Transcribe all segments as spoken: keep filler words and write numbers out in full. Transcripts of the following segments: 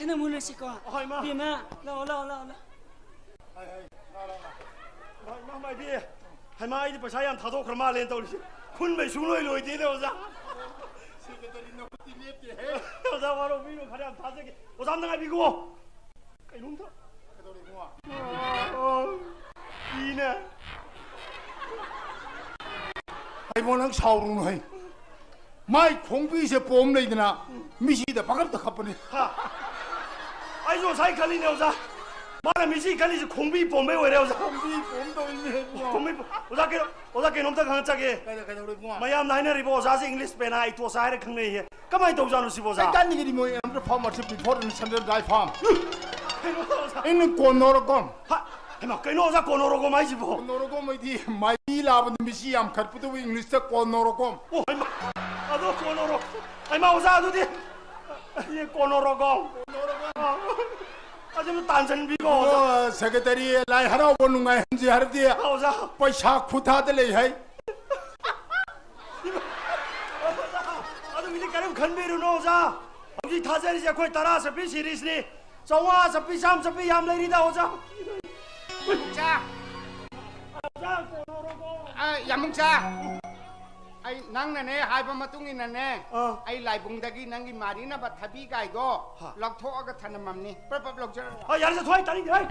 ꯅꯪ ꯃꯨꯟꯅꯁꯤꯀꯣ꯫ ꯍꯣꯏ, ꯏꯃꯥ꯫ ꯏꯕꯦꯝꯃ, ꯂꯥꯛꯑꯣ, ꯂꯥꯛꯑꯣ, ꯂꯥꯛꯑꯣ, ꯂꯥꯛꯑꯣ꯫ ꯍꯣꯏ, ꯍꯣꯏ, ꯂꯥꯛꯑꯣ, ꯂꯥꯛꯑꯣ꯫ ꯍꯣꯏ, ꯏꯃꯥ, ꯏꯃꯥ, ꯏꯕꯦ꯫ ꯍꯩꯃꯥ, ꯑꯩꯗꯤ ꯄꯩꯁꯥ ꯌꯥꯝ ꯊꯥꯗꯣꯛꯈ꯭ꯔ ꯃꯥꯜꯂꯦꯅ ꯇꯧꯔꯤꯁꯦ꯫ ꯈꯨꯟꯕꯩ ꯁꯨꯡꯂꯣꯏ ꯂꯣꯏꯗꯦꯗ, ꯑꯣꯖꯥ꯫ ꯁꯦꯀ꯭ꯔꯦꯇꯔꯤ ꯅꯈꯨꯠꯇꯤ ꯂꯦꯞꯇꯦꯍꯦ꯫ ꯑꯣꯖꯥ, ꯋꯥꯔꯧꯕꯤꯅꯨ, ꯈꯔ ꯌꯥꯝ ꯊꯥꯖꯒꯦ꯫ ꯑꯣꯖꯥ, ꯑꯝꯇ ꯉꯥꯏꯕꯤꯈꯣ꯫ ꯀꯩꯅꯣꯝꯇ꯫ ꯀꯩꯗꯧꯔꯦ ꯏꯕꯨꯡꯉꯣ? ꯑꯣ, ꯏꯅꯦ꯫ ꯏꯕꯣ, ꯅꯪ ꯁꯥꯎꯔꯨꯅꯨ ꯍꯩ꯫ ꯃꯥꯏ ꯈꯣꯡꯕꯤꯁꯦ ꯄꯣꯝ ꯂꯩꯗꯅ ꯃꯤꯁꯤꯗ ꯄꯪꯈꯞꯇ ꯈꯞꯄꯅꯤ꯫ ꯍꯥ? ꯑꯩꯁꯨ ꯉꯁꯥꯏ ꯈꯜꯂꯤꯅꯦ, ꯑꯣꯖꯥ꯫ ꯃꯥꯅ ꯃꯤꯁꯤ ꯈꯜꯂꯤꯁꯦ ꯈꯣꯡꯕꯤ ꯄꯣꯝꯕꯩ ꯑꯣꯏꯔꯦ, ꯑꯣꯖꯥ꯫ ꯈꯣꯡꯕꯤ ꯄꯣꯝ ꯇꯧꯔꯤꯅꯦ ꯏꯕꯨꯡꯉꯣ꯫ ꯈꯣꯡꯕꯤ ꯄꯣꯝ-, ꯑꯣꯖꯥ, ꯀꯩꯅꯣ, ꯑꯣꯖꯥ, ꯀꯩꯅꯣꯝꯇ ꯈꯪꯍꯟꯖꯒꯦ꯫ ꯀꯩꯗꯧ-, ꯀꯩꯗꯧꯔꯦ ꯏꯕꯨꯡꯉꯣ? ꯃꯌꯥꯝꯅ ꯍꯥꯏꯅꯔꯤꯕ ꯑꯣꯖꯥꯁꯦ ꯏꯪꯂꯤꯁ ꯄꯦꯅꯥ ꯏꯇꯣꯁ ꯍꯥꯏꯔ ꯈꯪꯅꯩꯌꯦ꯫ ꯀꯃꯥꯏꯅ ꯇꯧꯖꯥꯠꯅꯣ ꯁꯤꯕꯣ, ꯑꯣꯖꯥ? ꯀꯩꯀꯥꯟꯗꯒꯤꯗꯤ ꯃꯣꯏ ꯑꯝꯇ ꯐꯥꯔꯃꯥꯁꯤ ꯕꯤꯐꯣꯔ ꯁꯟꯗꯦ ꯗ꯭ꯔꯥꯏ ꯐꯥꯔꯝ꯫ ꯀꯩꯅꯣ, ꯑꯣꯖꯥ? ꯏꯟ ꯀꯣꯟꯅꯣꯔꯣꯀꯣꯝ꯫ ꯍꯥ? ꯍꯩꯃꯥ, ꯀꯩꯅꯣ, ꯑꯣꯖꯥ, ꯀꯣꯟꯅꯣꯔꯣꯀꯣꯝ ꯍꯥꯏꯁꯤꯕꯣ? ꯀꯣꯟꯅꯣꯔꯣꯀꯣꯝ ꯍꯥꯏꯗꯤ ꯃꯥꯏꯕꯤ ꯂꯥꯕꯗ ꯃꯤꯁꯤ ꯌꯥꯝ ꯈꯠꯄꯗꯨꯕꯨ ꯏꯪꯂꯤꯁꯇ ꯀꯣꯟꯅꯣꯔꯣꯀꯣꯝ꯫ ꯑꯣ, ꯍꯩꯃꯥ, ꯑꯗꯣ ꯀꯣꯟꯅꯣꯔꯣ-, ꯍꯩꯃꯥ, ꯑꯣꯖꯥ, ꯑꯗꯨꯗꯤ, ꯑꯦ, ꯀꯣꯟꯅꯣꯔꯣꯀꯣꯝ꯫ ꯀꯣꯟꯅꯣꯔꯣꯀꯣꯝ꯫ ꯑꯗꯨꯝ ꯇꯥꯟꯁꯤꯟꯕꯤꯀꯣ, ꯑꯣꯖꯥ꯫ ꯑꯣ, ꯁꯦꯀ꯭ꯔꯦꯇꯔꯤ, ꯂꯥꯏ ꯍꯔꯥꯎꯕ ꯅꯨꯡꯉꯥꯏꯍꯟꯁꯤ ꯍꯥꯏꯔꯗꯤ ꯑꯣꯖꯥ꯫ ꯄꯩꯁꯥ ꯈꯨꯊꯥꯗ ꯂꯩ ꯍꯥꯏ꯫ ꯑꯗꯨꯒꯤꯗꯤ ꯀꯔꯤꯝ ꯈꯟꯕꯤꯔꯨꯅꯨ, ꯑꯣꯖꯥ꯫ ꯍꯧꯖꯤꯛ ꯊꯥꯖꯔꯤꯁꯦ ꯑꯩꯈꯣꯏ ꯇꯔꯥ ꯆꯠꯄꯤ ꯁꯤꯔꯤꯁꯅꯤ꯫ ꯆꯥꯝꯃꯉꯥ ꯆꯠꯄꯤ, ꯆꯥꯝꯃ ꯆꯠꯄꯤ ꯌꯥꯝ ꯂꯩꯔꯤꯗ, ꯑꯣꯖꯥ꯫ ꯌꯥꯃꯨꯡꯆꯥ! ꯑꯣꯖꯥ, ꯀꯣꯟꯅꯔꯣꯀꯣ꯫ ꯑ, ꯌꯥꯃꯨꯡꯆꯥ! ꯑꯩ ꯅꯪꯅꯅꯦ ꯍꯥꯏꯕ ꯃꯇꯨꯡ ꯏꯟꯅꯅꯦ, ꯑꯥ꯫ ꯑꯩ ꯂꯥꯏꯕꯨꯡꯗꯒꯤ ꯅꯪꯒꯤ ꯃꯥꯔꯤꯅꯕ ꯊꯕꯤ ꯀꯥꯏꯗꯣ ꯍꯥ꯫ ꯂꯧꯊꯣꯛꯑꯒ ꯊꯅꯝꯃꯝꯅꯤ꯫ ꯄ꯭ꯔꯞ ꯄ꯭ꯔꯞ ꯂꯧꯖꯔꯣ꯫ ꯍꯣꯏ, ꯌꯥꯔꯦ, ꯆꯠꯊꯣꯛꯑꯣ, ꯑꯩ ꯇꯥꯅꯤꯡꯗꯦ, ꯍꯩ!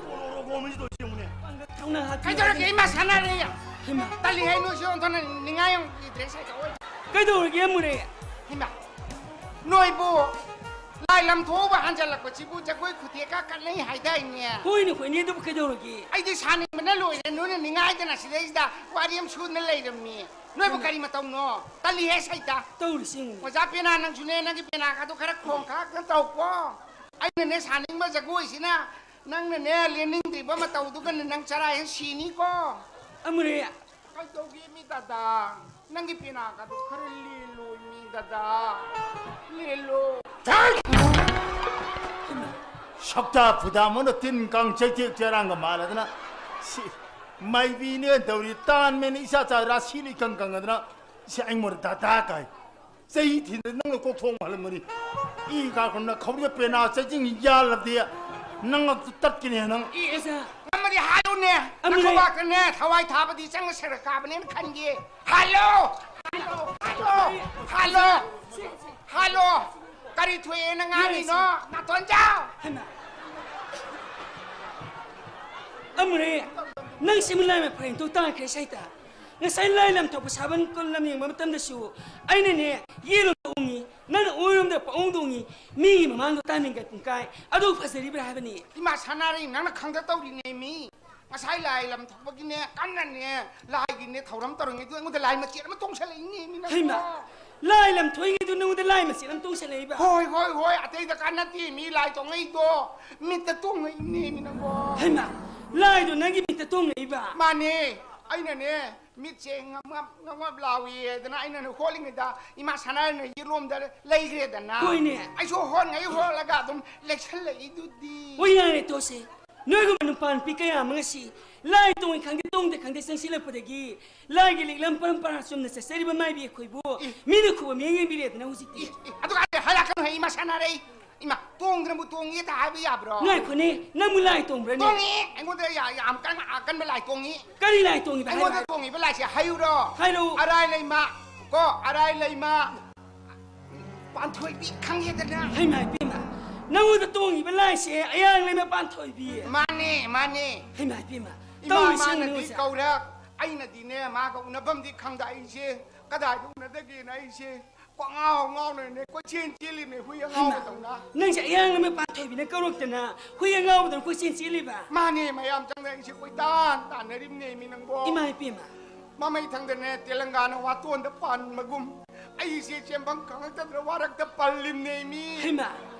ꯀꯣꯟꯅꯔꯣꯀꯣ, ꯃꯤꯁꯤ ꯇꯧꯔꯤꯁꯦ ꯌꯦꯡꯉꯨꯅꯦ꯫ ꯊꯧꯅ ꯍꯥꯞꯄꯤꯌꯨ꯫ ꯀꯩꯗꯧꯔꯒꯦ, ꯏꯃꯥ ꯁꯥꯟꯅꯔꯦ? ꯍꯩꯃꯥ꯫ ꯇꯜꯂꯤ ꯍꯥꯏ, ꯅꯣꯏꯁꯨ ꯑꯣꯟꯊꯣꯛꯅ ꯅꯤꯡꯉꯥꯏ ꯑꯃꯒꯤ ꯗ꯭ꯔꯦꯁ ꯍꯦꯛꯇ ꯑꯣꯏ꯫ ꯀꯩꯗꯧꯔꯒꯦ, ꯃꯨꯔꯦ? ꯏꯃꯥ, ꯅꯣꯏꯕꯨ ꯂꯥꯏ ꯂꯝ ꯊꯣꯛꯎꯕ ꯍꯟꯖꯜꯂꯛꯄꯁꯤꯕꯨ ꯖꯒꯣꯏ ꯈꯨꯊꯦꯛꯀ ꯀꯠꯅꯩ ꯍꯥꯏꯗꯥꯏꯅꯦ? ꯍꯣꯏꯅꯦ, ꯍꯣꯏꯅꯦ, ꯑꯗꯨꯕꯨ ꯀꯩꯗꯧꯔꯒꯦ? ꯑꯩꯗꯤ ꯁꯥꯅꯤꯡꯕꯅ ꯂꯣꯏꯔꯦ, ꯅꯣꯏꯅ ꯅꯤꯡꯉꯥꯏꯗꯅ ꯁꯤꯗꯩꯁꯤꯗ ꯋꯥꯔꯤ ꯑꯃ ꯁꯨꯗꯅ ꯂꯩꯔꯝꯃꯤ꯫ ꯅꯣꯏꯕꯨ ꯀꯔꯤ ꯃꯇꯧꯅꯣ? ꯇꯜꯂꯤꯍꯦ ꯁꯩꯇ꯫ ꯇꯧꯔꯤꯁꯤ ꯌꯦꯡꯉꯨꯅꯦ꯫ ꯑꯣꯖꯥ ꯄꯦꯅꯥ, ꯅꯪꯁꯨꯅꯦ, ꯅꯪꯒꯤ ꯄꯦꯅꯥꯒꯗꯣ ꯈꯔ ꯈꯣꯡ ꯈꯥꯛꯇ ꯇꯧꯀꯣ꯫ ꯑꯩꯅꯅꯦ ꯁꯥꯅꯤꯡꯕ ꯖꯒꯣꯏꯁꯤꯅ ꯅꯪꯅꯅꯦ ꯂꯦꯟꯅꯤꯡꯗ꯭ꯔꯤꯕ ꯃꯇꯧꯗꯨꯒꯅꯦ ꯅꯪ ꯆꯔꯥ ꯍꯦꯛ ꯁꯤꯅꯤꯀꯣ꯫ ꯑꯃꯨꯔꯦ꯫ ꯀꯩꯗꯧꯒꯦ ꯃꯤ ꯗꯗꯥ? ꯅꯪꯒꯤ ꯄꯦꯅꯥꯒꯗꯣ ꯈꯔ ꯂꯦꯜꯂꯣ ꯃꯤ ꯗꯗꯥ꯫ ꯂꯦꯜꯂꯣ꯫ ꯁꯛꯇꯥ ꯐꯨꯗꯥ ꯃꯣꯟꯗ ꯇꯤꯟ ꯀꯥꯡ ꯆꯩꯇꯦꯛ ꯆꯦꯔꯥꯡꯒ ꯃꯥꯜꯂꯗꯅ꯫ ꯁꯤ ꯃꯥꯏꯕꯤꯅꯦ ꯇꯧꯔꯤ ꯇꯥꯟ ꯃꯦꯟ ꯏꯆꯥ ꯆꯥ ꯔꯥꯁꯤꯅ ꯏꯀꯪ ꯀꯪꯉꯗꯅ꯫ ꯁꯤ ꯑꯩꯉꯣꯟꯗ ꯗꯗꯥ ꯀꯥꯏ꯫ ꯆꯩ ꯊꯤꯟꯗ ꯅꯪꯅ ꯀꯣꯛ ꯊꯣꯡ ꯍꯜꯂꯝꯃꯅꯤ꯫ ꯏ ꯀꯥꯔꯛꯄꯅ ꯈꯧꯔꯤꯗ ꯄꯦꯅꯥ ꯆꯩꯖꯤꯡ ꯌꯥꯜꯂꯗꯤ ꯅꯪ ꯇꯠꯀꯅꯤ ꯅꯪ꯫ ꯏ, ꯑꯣꯖꯥ꯫ ꯉꯝꯃꯗꯤ ꯍꯥꯠꯂꯨꯅꯦ꯫ ꯑꯃ ꯂꯩ꯫ ꯅꯈꯣꯕꯥꯛꯇꯅꯦ ꯊꯋꯥꯏ ꯊꯥꯕꯗꯤ ꯆꯪꯉ ꯁꯦꯔ ꯀꯥꯕꯅꯦꯅ ꯈꯟꯒꯦ꯫ ꯍꯥꯠꯂꯣ! ꯍꯥꯠꯂꯣ! ꯍꯥꯠꯂꯣ! ꯍꯥꯠꯂꯣ! ꯀꯔꯤ ꯊꯣꯛꯑꯦꯅ ꯉꯥꯡꯉꯤꯅꯣ? ꯅꯥꯇꯣꯟꯖꯥꯎ! ꯍꯩꯃꯥ! ꯑꯃꯨꯔꯦ, ꯅꯪ ꯁꯤꯃ ꯂꯥꯏꯃ ꯐꯔꯦꯟ ꯇꯨ ꯇꯥꯈ꯭ꯔꯦ ꯁꯩꯇ꯫ ꯉꯁꯥꯏ ꯂꯥꯏ ꯂꯝ ꯊꯣꯛꯄ ꯁꯥꯕꯟ ꯀꯨꯟ ꯂꯝ ꯌꯦꯡꯕ ꯃꯇꯝꯗꯁꯨ ꯑꯩꯅꯅꯦ ꯌꯦꯠꯂꯣꯝꯗ ꯎꯡꯉꯤ, ꯅꯪꯅ ꯑꯣꯏꯔꯣꯝꯗ ꯄꯥꯎꯡꯗ ꯎꯡꯉꯤ, ꯃꯤꯒꯤ ꯃꯃꯥꯡꯗ ꯇꯥꯅꯤꯡꯒ ꯄꯨꯡꯀꯥꯏ ꯑꯗꯨ ꯐꯖꯔꯤꯕ꯭ꯔꯥ ꯍꯥꯏꯕꯅꯤ꯫ ꯏꯃꯥ ꯁꯅꯥꯔꯩ, ꯅꯪꯅ ꯈꯪꯗ ꯇꯧꯔꯤꯅꯦ ꯃꯤ꯫ ꯉꯁꯥꯏ ꯂꯥꯏ ꯂꯝ ꯊꯣꯛꯄꯒꯤꯅꯦ ꯀꯟꯅꯅꯦ ꯂꯥꯏꯒꯤꯅꯦ ꯊꯧꯔꯝ ꯇꯧꯔꯤꯉꯩꯗꯨ ꯑꯩꯉꯣꯟꯗ ꯂꯥꯏ ꯃꯆꯦꯠ ꯑꯃ ꯇꯣꯡꯁꯜꯂꯛꯏꯅꯦ ꯃꯤ ꯅꯪꯕꯣ꯫ ꯍꯩꯃꯥ! ꯂꯥꯏ ꯂꯝ ꯊꯣꯛꯏꯉꯩꯗꯨ ꯅꯉꯣꯟꯗ ꯂꯥꯏ ꯃꯆꯦꯠ ꯑꯃ ꯇꯣꯡꯁꯜꯂꯛꯏꯕ? ꯍꯣꯏ, ꯍꯣꯏ, ꯍꯣꯏ, ꯑꯇꯩꯗ ꯀꯥꯟꯅꯗꯦ ꯃꯤ ꯂꯥꯏ ꯇꯣꯡꯉꯛꯏꯗꯣ꯫ ꯃꯤꯠꯇ ꯇꯣꯡꯉꯛꯏꯅꯦ ꯃꯤ ꯅꯪꯕꯣ꯫ ꯍꯩꯃꯥ! ꯂꯥꯏꯗꯣ ꯅꯪꯒꯤ ꯃꯤꯠꯇ ꯇꯣꯡꯉꯛꯏꯕ? ꯃꯥꯅꯦ꯫ ꯑꯩꯅꯅꯦ ꯃꯤꯠꯁꯦ ꯉꯝꯉꯞ ꯉꯝꯉꯞ ꯂꯥꯎꯏ ꯍꯥꯏꯗꯅ ꯑꯩꯅꯅꯦ ꯍꯣꯠꯂꯤꯉꯩꯗ ꯏꯃꯥ ꯁꯅꯥꯔꯩꯅ ꯌꯦꯠꯂꯣꯝꯗ ꯂꯩꯈ꯭ꯔꯦꯗꯅ꯫ ꯍꯣꯏꯅꯦ꯫ ꯑꯩꯁꯨ ꯍꯣꯠꯉꯩ ꯍꯣꯠꯂꯒ ꯑꯗꯨꯝ ꯂꯦꯛꯁꯜꯂꯛꯏꯗꯨꯗꯤ꯫ ꯍꯣꯏ, ꯌꯥꯔꯦ, ꯇꯣꯛꯁꯦ꯫ ꯅꯣꯏꯒꯨꯝꯕ ꯅꯨꯄꯥ ꯅꯨꯄꯤ ꯀꯌꯥ ꯑꯃ ꯉꯁꯤ ꯂꯥꯏ ꯇꯣꯡꯉꯤ ꯈꯪꯗꯦ, ꯇꯣꯡꯗꯦ ꯈꯪꯗꯦ ꯆꯪꯁꯤꯜꯂꯛꯄꯗꯒꯤ ꯂꯥꯏꯒꯤ ꯂꯤꯛꯂꯝ ꯄꯔꯝꯄꯔꯥ ꯆꯨꯝꯅ ꯆꯠꯆꯔꯤꯕ ꯃꯥꯏꯕꯤ ꯑꯩꯈꯣꯏꯕꯨ ꯏ꯫ ꯃꯤꯅ ꯈꯨꯕ ꯃꯤꯠꯌꯦꯡ ꯌꯦꯡꯕꯤꯔꯦꯗꯅ ꯍꯧꯖꯤꯛꯇꯤ꯫ ꯏ, ꯏ, ꯑꯗꯨ ꯀꯥꯟꯗ ꯍꯥꯏꯔꯛꯀꯅꯨ ꯍꯦ, ꯏꯃꯥ ꯁꯅꯥꯔꯩ꯫ ꯏꯃꯥ, ꯇꯣꯡꯗ꯭ꯔꯕꯨ ꯇꯣꯡꯉꯤ ꯍꯦꯛꯇ ꯍꯥꯏꯕ ꯌꯥꯕ꯭ꯔꯣ? ꯉꯥꯏꯈꯣꯅꯦ, ꯅꯪꯕꯨ ꯂꯥꯏ ꯇꯣꯡꯕ꯭ꯔꯅꯦ? ꯇꯣꯡꯉꯤ꯫ ꯑꯩꯉꯣꯟꯗ ꯌꯥ-, ꯌꯥꯝ ꯀꯟꯅ ꯑꯀꯟꯕ ꯂꯥꯏ ꯇꯣꯡꯉꯤ꯫ ꯀꯔꯤ ꯂꯥꯏ ꯇꯣꯡꯉꯤꯕ? ꯑꯩꯉꯣꯟꯗ ꯍꯥꯏꯔꯣ, ꯍꯥꯏꯔꯣ꯫ ꯇꯣꯡꯉꯤꯕ ꯂꯥꯏꯁꯦ ꯍꯥꯏꯌꯨꯔꯣ? ꯍꯥꯏꯔꯛꯎ꯫ ꯑꯔꯥꯏ ꯂꯩꯃ ꯀꯣ, ꯑꯔꯥꯏ ꯂꯩꯃ ꯄꯥꯟꯊꯣꯏꯕꯤ ꯈꯪꯉꯦꯗꯅ꯫ ꯍꯩꯃꯥ ꯏꯄꯦꯝꯃ, ꯅꯪꯉꯣꯟꯗ ꯇꯣꯡꯉꯤꯕ ꯂꯥꯏꯁꯦ ꯑꯌꯥꯡ ꯂꯩꯃ ꯄꯥꯟꯊꯣꯏꯕꯤ꯫ ꯃꯥꯅꯦ, ꯃꯥꯅꯦ꯫ ꯍꯩꯃꯥ ꯏꯄꯦꯝꯃ, ꯏꯃꯥ ꯇꯧꯔꯤꯁꯤ ꯃꯥꯅꯗꯤ ꯌꯦꯡꯉꯨꯅꯦ꯫ ꯀꯧꯔꯛ, ꯑꯩꯅꯗꯤꯅꯦ ꯃꯥꯒ ꯎꯅꯐꯝꯗꯤ ꯈꯪꯗ ꯑꯩꯁꯦ ꯀꯗꯥꯏꯗ ꯎꯅꯗꯒꯦꯅ ꯑꯩꯁꯦ ꯀꯣꯛꯉꯥꯎ ꯉꯥꯎꯅꯅꯦ ꯀꯣꯏꯆꯦꯟ ꯆꯦꯜꯂꯤꯅꯦ ꯍꯨꯏ ꯑꯉꯥꯎꯕꯗꯧꯅ꯫ ꯍꯩꯃꯥ! ꯅꯪꯁꯦ ꯑꯌꯥꯡ ꯑꯃ ꯄꯥꯟꯊꯣꯏꯕꯤꯅ ꯀꯧꯔꯛꯇꯅ ꯍꯨꯏ ꯑꯉꯥꯎꯕꯗꯧꯅ ꯀꯣꯏꯆꯦꯟ ꯆꯦꯜꯂꯤꯕ? ꯃꯥꯅꯦ, ꯃꯌꯥꯝ ꯆꯪꯗꯅ ꯑꯩꯁꯦ ꯀꯣꯏꯇꯥꯟ ꯇꯥꯟꯅꯔꯤꯕꯅꯦ ꯃꯤ ꯅꯪꯕꯣ꯫ ꯏꯃꯥ ꯏꯄꯦꯝꯃ! ꯃꯃꯩ ꯊꯪꯗꯅꯦ ꯇꯦꯂꯪꯒꯥꯅ ꯋꯥꯇꯣꯟꯗ ꯄꯥꯟꯕꯒꯨꯝ ꯑꯩꯁꯦ ꯆꯦꯟꯐꯝ ꯈꯪꯉꯛꯇꯗꯅ ꯋꯥꯔꯛꯇ ꯄꯜꯂꯤꯕꯅꯦ ꯃꯤ꯫ ꯍꯩꯃꯥ!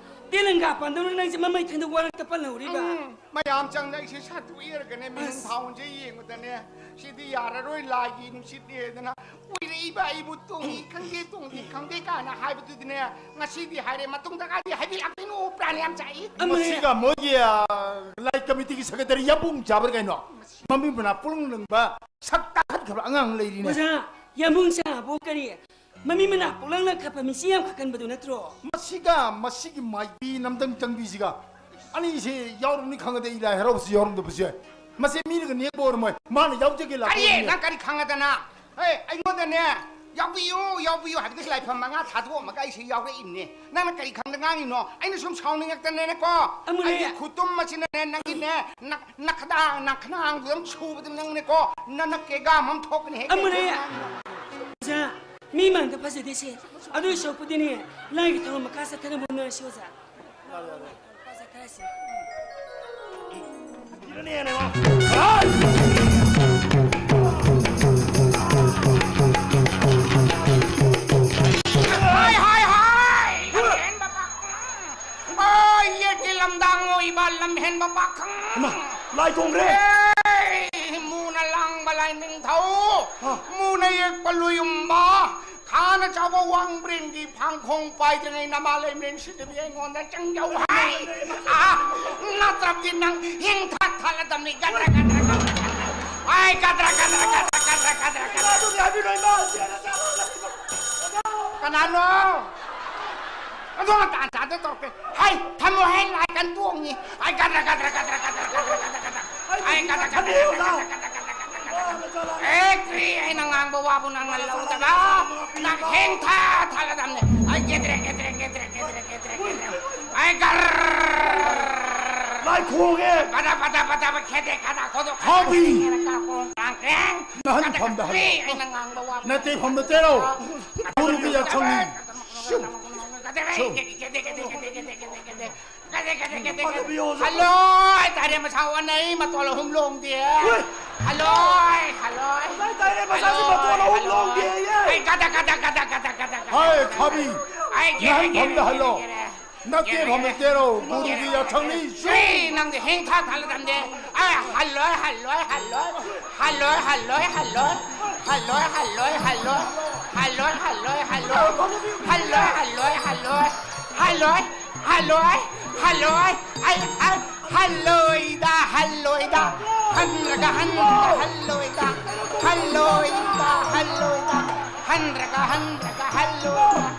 ꯇꯦꯂꯪꯒꯥ ꯄꯥꯟꯗꯧꯅ ꯅꯪꯁꯦ ꯃꯃꯩ ꯊꯪꯗ ꯋꯥꯔꯛꯇ ꯄꯜꯍꯧꯔꯤꯕ? ꯎꯝ, ꯃꯌꯥꯝ ꯆꯪꯗꯅ ꯑꯩꯁꯦ ꯁꯥꯠꯇꯣꯛ ꯏꯔꯒꯅꯦ ꯃꯤꯍꯨꯟ ꯑꯁ! ꯊꯥꯎꯟꯁꯦ ꯌꯦꯡꯕꯗꯅꯦ ꯁꯤꯗꯤ ꯌꯥꯔꯔꯣꯏ, ꯂꯥꯏꯒꯤ ꯅꯨꯡꯁꯤꯠꯅꯦꯗꯅ ꯎꯏꯔꯛꯏꯕ ꯑꯩꯕꯨ ꯇꯣꯡꯉꯤ ꯈꯪꯗꯦ, ꯇꯣꯡꯗꯦ ꯈꯪꯗꯦ ꯀꯥꯏꯅ ꯍꯥꯏꯕꯗꯨꯗꯤꯅꯦ, ꯉꯁꯤꯗꯤ ꯍꯥꯏꯔꯦ, ꯃꯇꯨꯡꯗꯒꯗꯤ ꯍꯥꯏꯕꯤꯔꯛꯇꯣꯏꯅꯣ, ꯄ꯭ꯔꯥꯟ ꯌꯥꯝ ꯆꯥꯛꯏ꯫ ꯑꯃ ꯃꯁꯤꯒ ꯃꯣꯏꯒꯤ, ꯑ, ꯂꯥꯏ ꯀꯃꯤꯇꯤꯒꯤ ꯁꯦꯀ꯭ꯔꯦꯇꯔꯤ ꯌꯥꯝꯕꯨꯡ ꯆꯥꯕ꯭ꯔꯥ ꯀꯩꯅꯣ? ꯃꯃꯤꯠ ꯃꯅꯥ ꯄꯨꯡꯂꯪ ꯂꯪꯕ, ꯁꯛ ꯇꯥꯈꯠꯈ꯭ꯔꯕ ꯑꯉꯥꯡ ꯑꯃ ꯂꯩꯔꯤꯅꯦ꯫ ꯑꯣꯖꯥ, ꯌꯥꯝꯕꯨꯡ ꯆꯥꯕꯨ ꯀꯔꯤ? ꯃꯃꯤ ꯃꯅꯥ ꯄꯣꯛꯂꯪꯅ ꯈꯠꯄ ꯃꯤꯁꯤ ꯌꯥꯝ ꯈꯠꯀꯟꯕꯗꯨ ꯅꯠꯇ꯭ꯔꯣ? ꯃꯁꯤꯒ ꯃꯁꯤꯒꯤ ꯃꯥꯏꯕꯤ ꯅꯝꯗꯪ ꯆꯪꯕꯤꯁꯤꯒ ꯑꯅꯤꯁꯦ ꯌꯥꯎꯔꯝꯅꯤ ꯈꯪꯉꯗꯤ ꯑꯩ ꯂꯥꯏ ꯍꯔꯥꯎꯕꯁꯤ ꯌꯥꯎꯔꯝꯗꯕꯁꯨ ꯌꯥꯏ꯫ ꯃꯁꯤ ꯃꯤꯅꯒ ꯅꯦꯛꯄ ꯑꯣꯏꯔꯝꯃꯣꯏ꯫ ꯃꯥꯅ ꯌꯥꯎꯖꯒꯦ ꯀꯔꯤ? ꯂꯥꯛꯄꯅꯦ꯫ ꯅꯪ ꯀꯔꯤ ꯈꯪꯉꯗꯅ? ꯍꯦ, ꯑꯩꯉꯣꯟꯗꯅꯦ, "ꯌꯥꯎꯕꯤꯌꯨ, ꯌꯥꯎꯕꯤꯌꯨ" ꯍꯥꯏꯕꯗꯒꯤ ꯂꯥꯏꯐꯝ ꯃꯉꯥ ꯊꯥꯗꯣꯛꯑꯝꯃꯒ ꯑꯩꯁꯦ ꯌꯥꯎꯔꯛꯏꯕꯅꯦ꯫ ꯅꯪꯅ ꯀꯔꯤ ꯈꯪꯗ ꯉꯥꯡꯉꯤꯅꯣ? ꯑꯩꯅ ꯁꯨꯝ ꯁꯥꯎꯅꯤꯡꯉꯛꯇꯅꯅꯦꯀꯣ, ꯑꯃꯨꯔꯦ꯫ ꯑꯩꯒꯤ ꯈꯨꯇꯨꯝ ꯑꯁꯤꯅꯅꯦ, ꯅꯪꯒꯤꯅꯦ, ꯅ-, ꯅꯈꯗꯥꯡ, ꯅꯈꯅꯥꯡꯗꯨ ꯑꯗꯨꯝ ꯁꯨꯕꯗ ꯅꯪꯅꯦꯀꯣ, ꯅ-, ꯅ ꯀꯦꯒꯥꯝ ꯑꯃ ꯊꯣꯛꯀꯅꯤ ꯍꯦꯛ ꯑꯃꯨꯔꯦ꯫ ꯀꯦꯒꯥꯝ꯫ ꯑꯣꯖꯥ, ꯃꯤ ꯃꯥꯡꯗ ꯐꯖꯗꯦꯁꯦ꯫ ꯑꯗꯨꯏ ꯁꯔꯨꯛꯄꯨꯗꯤꯅꯦ, ꯂꯥꯏꯒꯤ ꯊꯧꯔꯝ ꯃꯈꯥ ꯆꯠꯊꯅꯕ ꯍꯣꯠꯅꯔꯁꯤ, ꯑꯣꯖꯥ꯫ ꯍꯥꯏ, ꯍꯥꯏ, ꯍꯥꯏ! ꯂꯝꯍꯦꯟꯕ ꯄꯥꯈꯪ! ꯑꯣ, ꯌꯦꯠꯀꯤ ꯂꯝꯗꯥꯡ ꯑꯣꯏꯕ ꯂꯝꯍꯦꯟꯕ ꯄꯥꯈꯪ! ꯍꯩꯃꯥ, ꯂꯥꯏ ꯇꯣꯡꯈ꯭ꯔꯦ! ꯑꯦ, ꯃꯨꯅ ꯂꯥꯡꯕ ꯂꯥꯏꯅꯤꯡꯊꯧ! ꯍꯥ? ꯃꯨꯅ ꯌꯦꯛꯄ ꯂꯨꯌꯨꯝꯕ! ꯈꯥꯅ ꯆꯥꯎꯕ ꯋꯥꯡꯕ꯭ꯔꯦꯟꯒꯤ ꯐꯥꯡꯈꯣꯡ ꯄꯥꯏꯗ꯭ꯔꯤꯉꯩ ꯅꯃꯥ ꯂꯩꯃꯔꯦꯟ ꯁꯤꯗꯕꯤ ꯑꯩꯉꯣꯟꯗ ꯆꯪꯖꯧ ꯍꯥꯏ꯫ ꯑꯥ, ꯅꯠꯇ꯭ꯔꯕꯗꯤ ꯅꯪ ꯍꯤꯡ ꯊꯥ ꯊꯥꯜꯂꯗꯕꯅꯤ꯫ ꯒꯗ꯭ꯔ, ꯒꯗ꯭ꯔ, ꯒꯗ꯭ꯔ, ꯒꯗ꯭ꯔ꯫ ꯑꯥꯏ, ꯒꯗ꯭ꯔ, ꯒꯗ꯭ꯔ, ꯒꯗ꯭ꯔ꯫ ꯀꯅꯥꯅꯣ? ꯑꯗꯣ ꯇꯥꯟ ꯆꯥꯗ ꯇꯧꯔꯛꯀꯦ꯫ ꯍꯥꯏ, ꯊꯝꯃꯣ ꯍꯦ, ꯂꯥꯏ ꯀꯟ ꯇꯣꯡꯉꯤ꯫ ꯑꯥꯏ, ꯒꯗ꯭ꯔ, ꯒꯗ꯭ꯔ, ꯒꯗ꯭ꯔ꯫ ꯑꯩ ꯀꯗ, ꯀꯗ, ꯀꯗ, ꯀꯗ, ꯀꯗ, ꯀꯗ, ꯀꯗ, ꯀꯗ꯫ ꯑꯦ, ꯀ꯭ꯔꯤ, ꯑꯩꯅ ꯉꯥꯡꯕ ꯋꯥꯕꯨ ꯅꯪꯅ ꯂꯧꯗꯕ? ꯅꯪ ꯍꯦꯡ ꯊꯥ ꯊꯥꯒꯗꯕꯅꯦ꯫ ꯑꯩ ꯀꯦꯗ꯭ꯔꯦ, ꯀꯦꯗ꯭ꯔꯦ, ꯀꯦꯗ꯭ꯔꯦ, ꯀꯦꯗ꯭ꯔꯦ, ꯀꯦꯗ꯭ꯔꯦ, ꯀꯦꯗ꯭ꯔꯦ꯫ ꯑꯩ ꯒꯔ꯫ ꯂꯥꯏ ꯈꯣꯡꯉꯦ꯫ ꯄꯗ, ꯄꯗ, ꯄꯗ, ꯄꯗ, ꯈꯦꯗꯦ, ꯈꯗ, ꯈꯣꯗꯣ, ꯈꯗ, ꯍꯥꯕꯤ꯫ ꯈꯦꯗꯦ, ꯈꯦꯗꯦ, ꯈꯣꯡ, ꯀꯥꯡ, ꯀꯦꯡ꯫ ꯅꯍꯥꯟ ꯀꯗ, ꯐꯝꯗ ꯀꯗ, ꯍꯜꯂꯣ꯫ ꯑꯩꯅ ꯉꯥꯡꯕ ꯋꯥꯕꯨ ꯅꯠꯇꯦ, ꯐꯝꯗ ꯇꯦꯔꯣ꯫ ꯀꯗ, ꯀꯗ, ꯎꯔꯨꯒꯤ ꯀꯗ, ꯌꯥꯊꯪꯅꯤ꯫ ꯀꯗ, ꯀꯗ, ꯁꯨ꯫ ꯀꯦꯗꯦ, ꯀꯦꯗꯦ, ꯀꯦꯗꯦ, ꯀꯦꯗꯦ, ꯀꯦꯗꯦ, ꯀꯦꯗꯦ꯫ ꯍꯜꯂꯣꯏ, ꯇꯥꯏꯔꯦ ꯃꯁꯥ ꯑꯣꯟꯅꯩ, ꯃꯇꯣꯜ ꯑꯍꯨꯝ ꯂꯣꯡꯗꯦ꯫ ꯍꯣꯏ꯫ ꯍꯜꯂꯣꯏ, ꯍꯜꯂꯣꯏ꯫ ꯉꯁꯥꯏ ꯇꯥꯏꯔꯦ ꯃꯁꯥꯁꯤ ꯃꯇꯣꯜ ꯑꯍꯨꯝ ꯂꯣꯡꯗꯦꯌꯦ꯫ ꯑꯩ ꯀꯗ, ꯀꯗ, ꯀꯗ, ꯀꯗ, ꯀꯗ꯫ ꯍꯥꯏ, ꯈꯥꯕꯤ꯫ ꯑꯩ ꯒꯦꯔꯦ, ꯅꯍꯥꯟ ꯒꯦꯔꯦ, ꯐꯝꯗ ꯒꯦꯔꯦ, ꯍꯜꯂꯣ꯫ ꯒꯦꯔꯦ꯫ ꯅꯠꯇꯦ, ꯒꯦꯔꯦ, ꯐꯝꯗ ꯒꯦꯔꯦ꯫ ꯇꯦꯔꯣ꯫ ꯒꯨꯔꯨꯒꯤ ꯌꯥꯊꯪꯅꯤ꯫ ꯁꯨ꯫ ꯑꯦ, ꯅꯪꯗꯤ ꯍꯦꯡ ꯊꯥ ꯊꯥꯜꯂꯗꯝꯗꯦ꯫ ꯑꯦ, ꯍꯜꯂꯣꯏ, ꯍꯜꯂꯣꯏ, ꯍꯜꯂꯣꯏ꯫ ꯍꯜꯂꯣꯏ, ꯍꯜꯂꯣꯏ, ꯍꯜꯂꯣꯏ꯫ ꯍꯜꯂꯣꯏ, ꯍꯜꯂꯣꯏ, ꯍꯜꯂꯣꯏ꯫ ꯍꯜꯂꯣꯏ, ꯍꯜꯂꯣꯏ, ꯍꯜꯂꯣꯏ꯫ ꯍꯜꯂꯣꯏ, ꯍꯜꯂꯣꯏ, ꯍꯜꯂꯣꯏ꯫ ꯍꯜꯂꯣꯏ꯫ ꯍꯜꯂꯣꯏ, ꯍꯜꯂꯣꯏ, ꯑꯩ, ꯑꯩ, ꯍꯜꯂꯣꯏꯗ, ꯍꯜꯂꯣꯏꯗ, ꯍꯟꯂꯒ ꯍꯟꯂꯒ ꯍꯜꯂꯣꯏꯗ, ꯍꯜꯂꯣꯏꯗ, ꯍꯜꯂꯣꯏꯗ꯫ ꯍꯟꯗ꯭ꯔꯒ ꯍꯟꯗ꯭ꯔꯒ ꯍꯜꯂꯣꯏꯗ,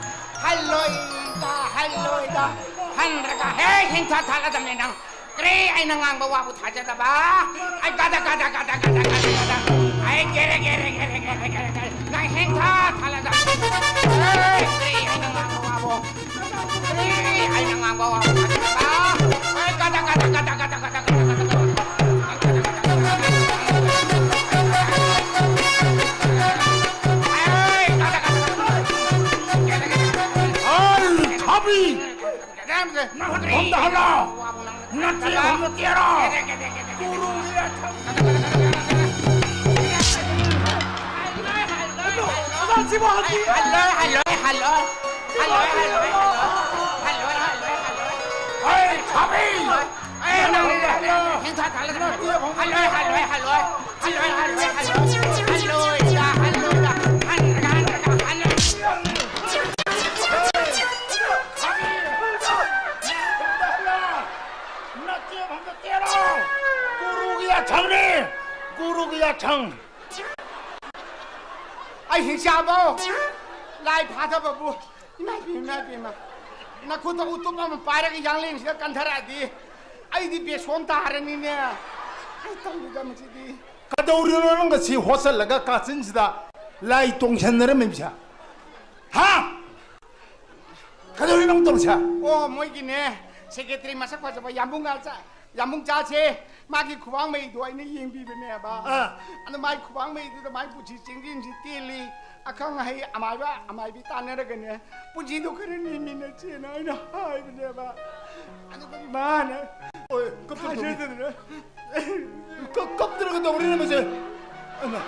ꯍꯜꯂꯣꯏꯗ, ꯍꯜꯂꯣꯏꯗ, ꯍꯟꯗ꯭ꯔꯒ ꯍꯦ ꯍꯤꯡꯊꯥ ꯊꯥꯜꯂꯗꯝꯅꯦ ꯅꯪ꯫ ꯀꯔꯤ ꯑꯩꯅ ꯉꯥꯡꯕ ꯋꯥꯕꯨ ꯊꯥꯖꯗꯕ? ꯑꯩ good good good good good good. ꯑꯩ ꯒꯦꯔꯦ ꯒꯦꯔꯦ ꯒꯦꯔꯦ ꯒꯦꯔꯦ ꯒꯦꯔꯦ ꯒꯦꯔꯦ꯫ ꯅꯪ ꯍꯤꯡꯊꯥ ꯊꯥꯜꯂꯗꯝꯅꯦ꯫ ꯍꯦ, ꯀꯔꯤ ꯑꯩꯅ ꯉꯥꯡꯕ ꯋꯥꯕꯨ? ꯍꯜ, ꯊꯥꯕꯤ! ꯅꯪ ꯈꯣꯡꯗ ꯍꯜꯂꯣ! ꯅꯠꯇꯦ, ꯈꯣꯡꯗ ꯇꯦꯔꯣ! ꯍꯜꯂꯣꯏ, ꯍꯜꯂꯣꯏ, ꯍꯜꯂꯣꯏ꯫ ꯍꯜꯂꯣꯏ, ꯍꯜꯂꯣꯏ, ꯍꯜꯂꯣꯏ꯫ ꯍꯜꯂꯣꯏ, ꯍꯜꯂꯣꯏ, ꯍꯜꯂꯣꯏ꯫ ꯍꯩ, ꯊꯥꯕꯤ! ꯑꯩ ꯅꯪ ꯍꯦꯟꯊꯥ ꯊꯥꯜꯂꯒ ꯍꯜꯂꯣꯏ, ꯍꯜꯂꯣꯏ, ꯍꯜꯂꯣꯏ꯫ ꯍꯜꯂꯣꯏ, ꯍꯜꯂꯣꯏ, ꯍꯜꯂꯣꯏ꯫ ꯍꯜꯂꯣꯏꯗ, ꯍꯜꯂꯣꯏꯗ꯫ ꯍꯟꯗ꯭ꯔꯒ, ꯍꯟꯗ꯭ꯔꯒ, ꯍꯜꯂꯣꯏ꯫ ꯊꯥꯕꯤ! ꯅꯠꯇꯦ, ꯈꯣꯡꯗ ꯇꯦꯔꯣ! ꯒꯨꯔꯨꯒꯤ ꯌꯥꯊꯪꯅꯤ! ꯒꯨꯔꯨꯒꯤ ꯌꯥꯊꯪ! ꯑꯩ ꯍꯤꯡꯆꯥꯕꯧ ꯂꯥꯏ ꯐꯥꯊꯕꯕꯨ, ꯏꯃꯥ ꯏꯕꯦꯝꯃ, ꯏꯃꯥ ꯏꯕꯦꯝꯃ, ꯅꯈꯨꯠꯇ ꯎꯇꯨꯞ ꯑꯃ ꯄꯥꯏꯔꯒ ꯌꯥꯡꯂꯦꯟꯁꯤꯗ ꯀꯟꯊꯔꯛꯑꯗꯤ ꯑꯩꯗꯤ ꯕꯦꯁꯣꯟ ꯇꯥꯔꯅꯤꯅꯦ꯫ ꯑꯩ ꯇꯧꯔꯤꯕ ꯃꯁꯤꯗꯤ꯫ ꯀꯗꯧꯔꯤꯅꯣ ꯅꯪꯒ ꯁꯤ ꯍꯣꯁꯇꯦꯜꯗꯒ ꯀꯥꯆꯤꯟꯁꯤꯗ ꯂꯥꯏ ꯇꯣꯡꯁꯟꯅꯔꯝꯃꯤꯕꯁꯦ? ꯍꯥ? ꯀꯩꯗꯧꯔꯤ ꯅꯪ ꯇꯧꯔꯤꯁꯦ? ꯑꯣ, ꯃꯣꯏꯒꯤꯅꯦ, ꯁꯦꯀ꯭ꯔꯦꯇꯔꯤ ꯃꯁꯛ ꯐꯖꯕ ꯌꯥꯝꯕꯨꯡ ꯉꯥ ꯆꯥ-, ꯌꯥꯝꯕꯨꯡ ꯆꯥꯁꯦ, ꯃꯥꯒꯤ ꯈꯨꯕꯥꯡ ꯃꯩꯗꯣ ꯑꯩꯅ ꯌꯦꯡꯕꯤꯕꯅꯦꯕ꯫ ꯑꯥ꯫ ꯑꯗꯣ ꯃꯥꯏ ꯈꯨꯕꯥꯡ ꯃꯩꯗꯨꯗ ꯃꯥꯏ ꯄꯨꯟꯁꯤ ꯆꯤꯡꯖꯤꯟꯁꯤ ꯇꯦꯜꯂꯤ, ꯑꯈꯪ ꯑꯍꯩ ꯑꯃꯥꯏꯕ ꯑꯃꯥꯏꯕꯤ ꯇꯥꯟꯅꯔꯒꯅꯦ, ꯄꯨꯟꯁꯤꯗꯣ ꯈꯔ ꯂꯤꯃꯤꯟꯅꯁꯦꯅ ꯑꯩꯅ ꯍꯥꯏꯕꯅꯦꯕ꯫ ꯑꯗꯨꯒ ꯃꯥꯅ ꯑꯣꯏ, ꯀꯞꯇꯅ ꯇꯧꯔꯤ꯫ ꯊꯥꯖꯗꯗꯅ ꯀꯞ-, ꯀꯞꯇꯅꯒ ꯇꯧꯔꯤꯅꯦ ꯃꯁꯦ꯫ ꯑꯃ꯫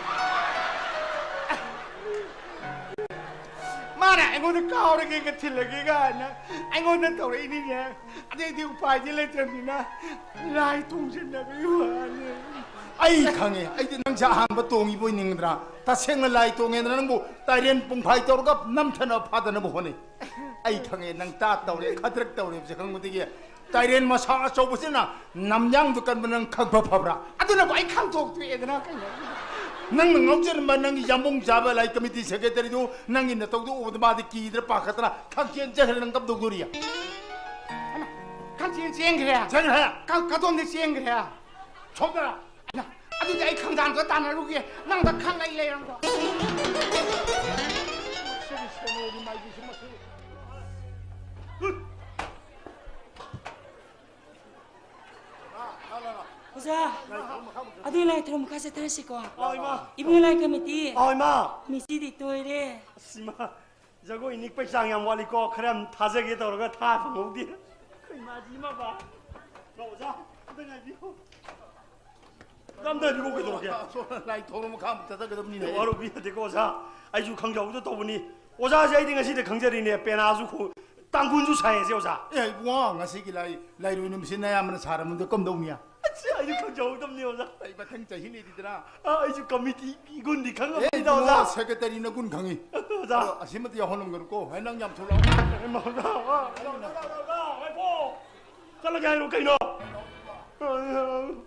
ꯃꯥꯅ ꯑꯩꯉꯣꯟꯗ "ꯀꯥꯎꯔꯒꯦꯒ ꯊꯤꯜꯂꯒꯦ" ꯀꯥꯏꯅ ꯑꯩꯉꯣꯟꯗ ꯇꯧꯔꯛꯏꯅꯤꯅꯦ꯫ ꯑꯗꯩꯗꯤ ꯎꯄꯥꯏꯗꯤ ꯂꯩꯇ꯭ꯔꯕꯅꯤꯅ ꯂꯥꯏ ꯇꯣꯡꯁꯤꯟꯅꯕꯒꯤ ꯋꯥꯅꯤ꯫ ꯑꯩ ꯈꯪꯉꯦ, ꯑꯩꯗꯤ ꯅꯪꯁꯦ ꯑꯍꯥꯟꯕ ꯇꯣꯡꯉꯤꯕꯣꯏ ꯅꯤꯡꯗ꯭ꯔꯥ? ꯇꯁꯦꯡꯅ ꯂꯥꯏ ꯇꯣꯡꯉꯦꯗꯅ ꯅꯪꯕꯨ ꯇꯥꯏꯔꯦꯟ ꯄꯨꯡꯐꯥꯏ ꯇꯧꯔꯒ ꯅꯝꯊꯅꯕ ꯐꯥꯗꯅꯕ ꯍꯣꯠꯅꯩ꯫ ꯑꯩ ꯈꯪꯉꯦ, ꯅꯪ ꯇꯥ ꯇꯧꯔꯦ, ꯈꯗ꯭ꯔꯛ ꯇꯧꯔꯦꯕꯁꯦ ꯈꯪꯕꯗꯒꯤ ꯇꯥꯏꯔꯦꯟ ꯃꯁꯥ ꯑꯆꯧꯕꯁꯤꯅ ꯅꯝꯌꯥꯡꯗꯨ ꯀꯟꯕ ꯅꯪ ꯈꯪꯕ ꯐꯕ꯭ꯔꯥ? ꯑꯗꯨꯅꯕꯨ ꯑꯩ ꯈꯪꯗꯣꯛ ꯇꯣꯛꯑꯦꯗꯅ ꯀꯩꯅꯣ꯫ ꯅꯪꯅ ꯉꯥꯎꯖꯔꯝꯕ ꯅꯪꯒꯤ ꯌꯥꯝꯕꯨꯡ ꯆꯥꯕ ꯂꯥꯏ ꯀꯃꯤꯇꯤ ꯁꯦꯀ꯭ꯔꯦꯇꯔꯤꯗꯨ ꯅꯪꯒꯤ ꯅꯇꯧꯗꯨ ꯎꯕꯗ ꯃꯥꯗꯤ ꯀꯤꯗ꯭ꯔ ꯄꯥꯈꯠꯇꯅ ꯈꯪꯆꯦꯟ ꯆꯦꯟꯈ꯭ꯔꯦ꯫ ꯅꯪ ꯀꯝꯗꯧꯗꯣꯔꯤ? ꯍꯩꯃꯥ, ꯈꯪꯆꯦꯟ ꯆꯦꯟꯈ꯭ꯔꯦ? ꯆꯦꯟꯈ꯭ꯔꯦ꯫ ꯀ-, ꯀꯗꯣꯝꯗ ꯆꯦꯟꯈ꯭ꯔꯦ? ꯁꯣꯝꯗ꯫ ꯍꯩꯃꯥ, ꯑꯗꯨꯗꯤ ꯑꯩ ꯈꯪꯗꯥꯟꯗ ꯇꯥꯟꯅꯔꯨꯒꯦ, ꯅꯪꯗ ꯈꯪꯂꯩ ꯂꯩꯔꯝꯒꯣ꯫ ꯃꯁꯤꯒꯤ ꯁꯦꯅꯣꯗꯤ ꯃꯥꯏꯕꯤꯁꯤ ꯃꯁꯤ꯫ ꯑꯣꯖꯥ, ꯑꯗꯨ ꯂꯥꯏ ꯊꯧꯔꯝ ꯃꯈꯥ ꯆꯠꯊꯔꯁꯤꯀꯣ꯫ ꯑꯣ, ꯏꯃꯥ꯫ ꯏꯕꯨꯡ ꯂꯥꯏ ꯀꯃꯤꯇꯤ꯫ ꯑꯣ, ꯏꯃꯥ꯫ ꯃꯤꯁꯤꯗꯤ ꯇꯣꯏꯔꯦ꯫ ꯑꯁ, ꯏꯃꯥ, ꯖꯒꯣꯏ ꯅꯤꯛꯄꯩ ꯆꯥꯡ ꯌꯥꯝ ꯋꯥꯠꯂꯤꯀꯣ꯫ ꯈꯔ ꯌꯥꯝ ꯊꯥꯖꯒꯦ ꯇꯧꯔꯒ ꯊꯥ ꯐꯪꯍꯧꯗꯦ꯫ ꯑꯩꯈꯣꯏ ꯏꯃꯥꯁꯤ ꯏꯃꯥꯕ꯫ ꯂꯥꯛꯑꯣ, ꯑꯣꯖꯥ, ꯑꯝꯇ ꯉꯥꯏꯕꯤꯌꯨ꯫ ꯑꯝꯇ ꯉꯥꯏꯕꯤꯌꯨ, ꯀꯩꯗꯧꯔꯒꯦ? ꯂꯥꯏ ꯊꯧꯔꯝ ꯃꯈꯥ ꯑꯃꯨꯛ ꯆꯠꯊꯒꯗꯕꯅꯤꯅꯦ꯫ ꯋꯥꯔꯧꯕꯤꯗꯦꯀꯣ, ꯑꯣꯖꯥ꯫ ꯑꯩꯁꯨ ꯈꯪꯖꯍꯧꯗ ꯇꯧꯕꯅꯤ꯫ ꯑꯣꯖꯥꯁꯦ ꯑꯩꯗꯤ ꯉꯁꯤꯗ ꯈꯪꯖꯔꯤꯅꯦ, ꯄꯦꯅꯥꯁꯨ ꯈꯣꯡ-, ꯇꯥꯡꯈꯨꯜꯁꯨ ꯁꯥꯏ ꯍꯥꯏꯁꯦ, ꯑꯣꯖꯥ꯫ ꯑꯦ, ꯏꯕꯨꯡꯉꯣ, ꯉꯁꯤꯒꯤ ꯂꯥꯏ-, ꯂꯥꯏꯔꯣꯏ ꯅꯨꯃꯤꯠꯁꯤꯅ ꯑꯌꯥꯝꯕꯅ ꯁꯥꯔꯝꯕꯗꯣ ꯀꯝꯗꯧꯅꯤ? ꯑꯁ, ꯑꯩꯁꯨ ꯈꯪꯖꯍꯧꯗꯕꯅꯤ, ꯑꯣꯖꯥ꯫ ꯑꯩ ꯃꯊꯪ ꯆꯍꯤ ꯂꯩꯔꯤꯗꯅ꯫ ꯑ, ꯑꯩꯁꯨ ꯀꯃꯤꯇꯤꯒꯤ ꯒꯨꯟꯗꯤ ꯑꯦ, ꯈꯪꯉꯝꯅꯤꯗ, ꯏꯕꯨꯡꯉꯣ, ꯑꯣꯖꯥ꯫ ꯁꯦꯀ꯭ꯔꯦꯇꯔꯤꯅ ꯒꯨꯟ ꯈꯪꯉꯤ꯫ ꯑꯣꯖꯥ꯫ ꯑꯗꯣ ꯑꯁꯤꯃꯗꯤ ꯌꯥꯎꯍꯜꯂꯝꯒꯅꯨꯀꯣ꯫ ꯍꯦ, ꯅꯪ ꯌꯥꯝ ꯊꯨꯂꯥꯎ꯫ ꯑꯦ, ꯃꯥ, ꯑꯣꯖꯥ, ꯑꯣꯖꯥ, ꯑꯣꯖꯥ, ꯑꯣꯖꯥ, ꯉꯥꯏꯈꯣ꯫ ꯆꯠꯂꯒꯦ ꯍꯥꯏꯔꯣ ꯀꯩꯅꯣ?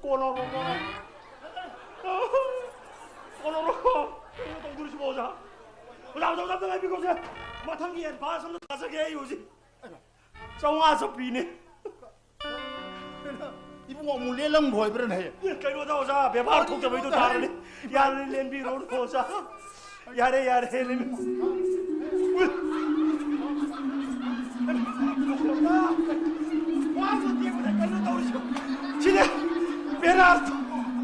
ꯀꯣꯟꯅ ꯀꯣꯟꯅ ꯀꯩꯅꯣ ꯇꯧꯗꯣꯔꯤꯁꯤꯕꯣ, ꯑꯣꯖꯥ? ꯑꯣꯖꯥ, ꯑꯣꯖꯥ, ꯑꯣꯖꯥ, ꯑꯝꯇ ꯉꯥꯏꯕꯤꯈꯣꯁꯦ꯫ ꯃꯊꯪꯒꯤ ꯑꯦꯗꯚꯥꯟꯁ ꯑꯝꯇ ꯊꯥꯖꯒꯦ ꯑꯩ ꯍꯧꯖꯤꯛ꯫ ꯆꯥꯝꯃꯉꯥ ꯆꯠꯄꯤꯅꯦ꯫ ꯏꯕꯨꯡꯉꯣ, ꯑꯃꯨꯛ ꯂꯦꯜꯂꯝꯈꯣ ꯍꯥꯏꯕ꯭ꯔꯅꯦ? ꯀꯩꯅꯣꯗ ꯑꯣꯖꯥ, ꯕꯦꯕꯥꯔ ꯊꯣꯛꯇꯕꯩꯗꯣ ꯇꯥꯔꯅꯤ꯫ ꯌꯥꯔꯦ, ꯂꯦꯟꯕꯤꯔꯣ ꯑꯣꯖꯥ꯫ ꯌꯥꯔꯦ, ꯌꯥꯔꯦ, ꯂꯦꯟꯕꯤꯔꯣ꯫ ꯁꯤꯗ ꯄꯦꯔꯥ,